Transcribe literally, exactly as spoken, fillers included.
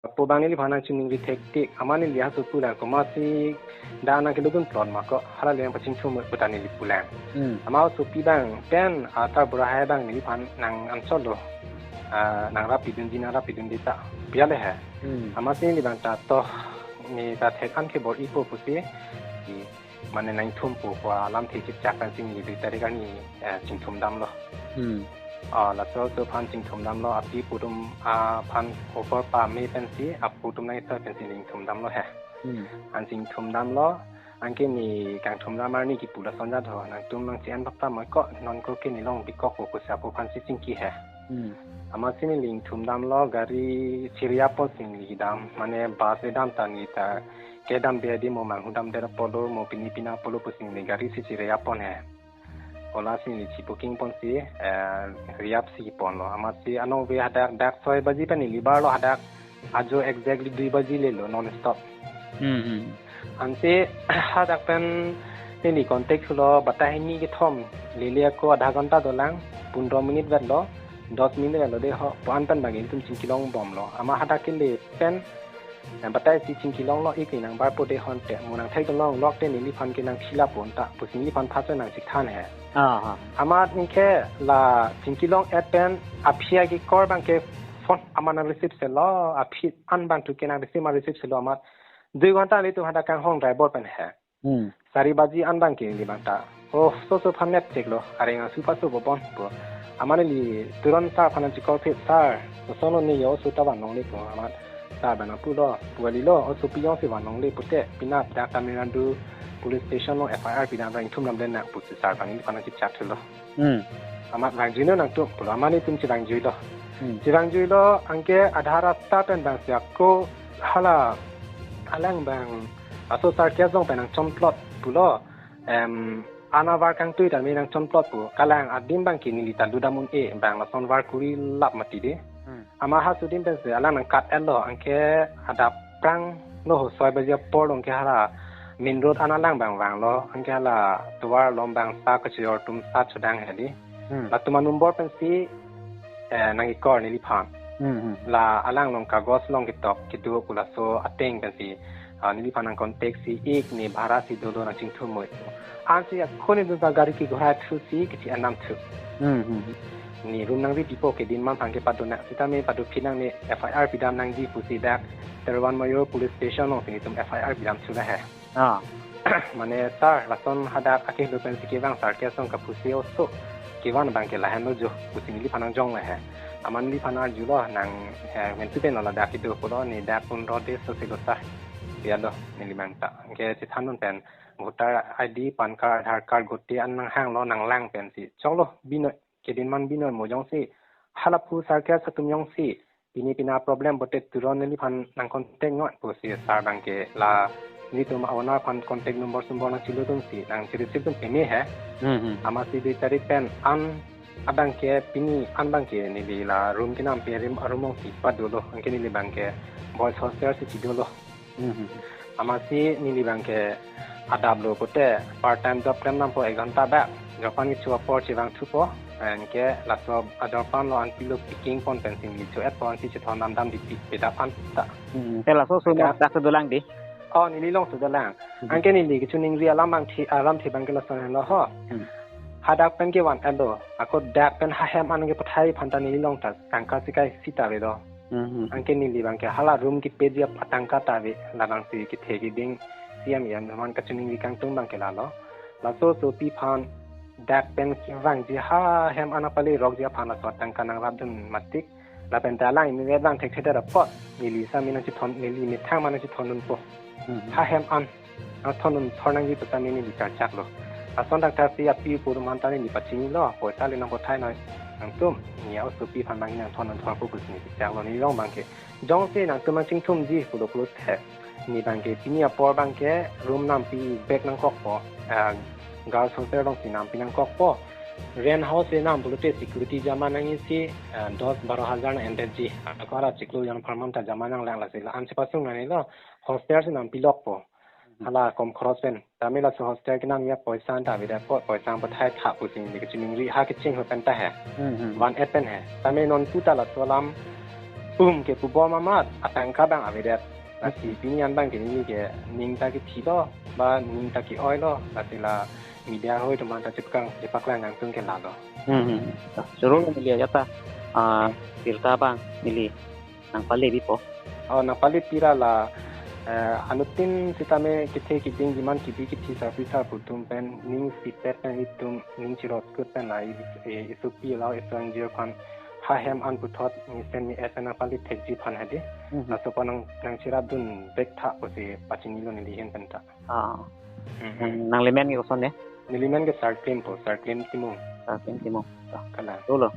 Lapu abang neliphan nangchiningri thektik, amat neli hasopi lang komatsi dak nangkelodun plot ma ko, hala le nangpachingthum pu ta neli pulang. Hmm. Amat osopi abang pen, ah, Tarbura hai abang neliphan nang-anchot lo. Ah, nangrap pidunji, nangrap pidunji ta pi ale he. Hmm. Amatsi neli abang ta to, ne ta thek an ke bor-ipo pusi, i, mane nangthumpo pu alamthe chipchak pensi neli dui tarik arni, eh, chingthum damlo. Hmm. Ah, laso oso aphan chingthum damlo, api pu atum aphan over pame pensi, apu atum nangketoi pensi chingthum damlo he. Hmm. An chingthum damlo, anke ne kangthum dam arni kipu lason jat ho, nangtum nangchi-en bak ta ma ko, non ko ke ne long bikok ko pusi apu aphansi chingki he. Hmm. Amatsi neli ingthum damlo, gari chiri apotsi neli dam, mane bus le dam ta neli ta kedamde di, mo manghu damde apotlo, mo pini pina apotlo pusi neli gari si chiri apon he. Hala si neli chi booking ponsi, eh, ri-ap si ponlo. Amatsi anong ve hadak dak soi baji pen neli barlo hadak ajo exactly dui baji lelo non stop. Hmm, hmm. Ansi hadak pen neli contact thulo, batai hini kethom lele ako adha ghonta dolang, pundro minute vetlo, dos minute vetlo de ho, pu an pen bang ilitum chingki longbomlo. Amat hadak kele pen, eh, batai si chingki longlo, ik ne nangbarpo de hon te, mo nangthekdun longlok te neliphan ke nangthila pon ta, pusi neliphan phaso nangchithan he. Ah, ah. Amat anke la chingki long-et pen aphi akikor abang ke phone amat nang receive selo, aphi an abang tu ke nang receive ma receive selo amat. Dui ghonta nelitum hadak kanghon driver pen he. Hmm. Sari baji an abang ke neli abang ta, oh, oso oso aphan net cheklo, areng asu paso bobon pu. Amat neli turon sir aphan nangchi-call phet, sir, oso lo ne yo oso ta van longle pu. Amat sir abang nangpulo, pu kalilo, osopi jongsi van longle pute, penap dak Tamil Nadu police station along F I R pidam ra ingthum damde nang pusi sir abang neliphan nangchipchak thulo. Hmm. Amat vangjuilo nangtum pulo, amat nelitum chevangjuilo. Hmm. Chevangjuilo, anke adha rasta pen bang si ako hala alang abang aso circus along pen nangchonplot pulo, em, an avar kangtui tame nangchonplot pu. Kalang adim abang ke neli ta ludam un-e, bang lason var kuri lap mati de. Hmm. Amat haso adim pensi alang nangkat-etlo, anke adap prang no ho soi baji apor along ke hala main road an alang abang vanglo, anke hala tovar along bang sa kachejor atum sa chodang he di. Hmm. Latum a-number pensi, eh, nangkikor neliphan. Hmm, hmm. La alang along kagos along ketok kedo pu laso ateng pensi, ah, neliphan nang contact si, ik ne bhara si dolo, nangchingthum moi. Ansi ako nelitum ta gari keghorai thu si kechi anam thu. Hmm, hmm, hmm. Ne room nangri pipo, kedinman aphan ke pado nang, sitame pado phi nang, ne F I R pidam nangji pusi dak Teruvan Mayor Police Station alongsi nelitum F I R pidam thu la he. Ah. Mane sir, lason hadak akehelo pensi kevang, sir ke asong kapusi oso kevan abang ke lahenlo jo, pusi neliphan nangjong la he. Amat neliphan arjulo nang, eh, mentu pen lo ladak kedo pulo, ne dak pundro de so silo sir. Pi alo neli abang ta. Anke chethan un pen voter I D, PAN card, Aadhaar card, gote an nanghanglo, nanglang pensi choklo, binoi, kedinman binoi, mo jongsi hala phu circus atum jongsi pini pina problem pote turon neliphan nang contact noi pusi sir abang ke la nelitum a-owner aphan contact number sumbor nangchilodun si nangchi-receive dun peme he. Hmm, hmm. Amatsi dui tarik pen an abang ke, pini an abang ke neli la room kenampi arim, arum alongsi padolo, anke neli abang ke boys hostel si chidolo. Hmm, hmm. Amatsi neli abang ke adaplo pote part time job klemnangpo, ek ghonta bak. Job an kecho apor chevang thupo. Anke laso a-job an lo, an pilo picking pon pensi neli cho-etpo, ansi chethon dam dam di pi pedap an ta. Hmm, te laso oso, ya, dak kedolang di? Oh, neli alongsi dolang. Hmm. Anke neli kachiningri alamthe, alamthe abang ke lason henlo ho. Hmm. Hadak pen kevan-etlo, ako dak pen hahem an kepathai aphan ta neli along ta tangka sikai sita avedo. Hmm, hmm. Anke neli abang ke hala room kepeji atangka ta ave, labangsi kethe keding C M E M man kachiningri kangtung abang ke lalo. Laso osopi aphan dak pen kevangji hahem an apale rokji aphan laso atangka nangrapdun matik. Lapen ta alang iminvet vang thekthedet apot neli sami nangchithon, neli methang ma nangchithondunpo. Hmm, hmm. Hahem an nangthondun thor nangji pu sami neli karchaklo. Lason dak thaksi api pu atum aphan ta neli pachinilo, poisa le nangpathai noi nangtum, ne osopi aphan abang nangthondun thorpo pusi neli chaklo, neli along abang ke. Jongsi nangtum nangchingthumji pulo pulote, ne abang ke pini apor abang ke room nampi bag nangkokpo, ah, girls hostel alongsi nampi nangkokpo. Rent house le nam pulote security jama nangji si, ah, dos baro hajar nang-endetji. Ako hala chiklo jan apharman ta jama nanglang, lasi la-an si pasung nangnelo, hostel si nampilokpo. Hala kom khoros pen. Tame laso hostel kenamji apoisa an ta avedet apot, poisa an pathai tha pusi neli kachiningri ha kecheng ho pen ta he. Hmm, hmm. Van-et pen he. Tame nonpu ta laso alam pum ke pubom amat atangka abang avedet. Lasi pini an abang ke neli ke ning ta kethilo, ba ning ta ke-oilo, lasi la media ahoi atum aphan ta chipkang, chepaklang nangtum ke lalo. Hmm, hmm. Choro neli ajat ta, ah, birta abang neli nangpale pipo. Oh, nangpale pira la, eh, anuttin sitame kethe keding jiman kebi kethe sarpi sarpo atum pen ning sipet pen itum ning chirotkut pen la i, i, isopi la iso angjir aphan ha hem an puthot mesen me-et pen nangpale thekji aphan hadi. Hmm. Laso aphan nang, nangcherapdun vek tha pusi pachinilo neli ahin pen ta. Ah. Hmm. Nang, nangli men ke koson ne? Neli men ke Sarklim po, Sarklim Timung. Sarklim Timung. Ah. Kalang. Dolo.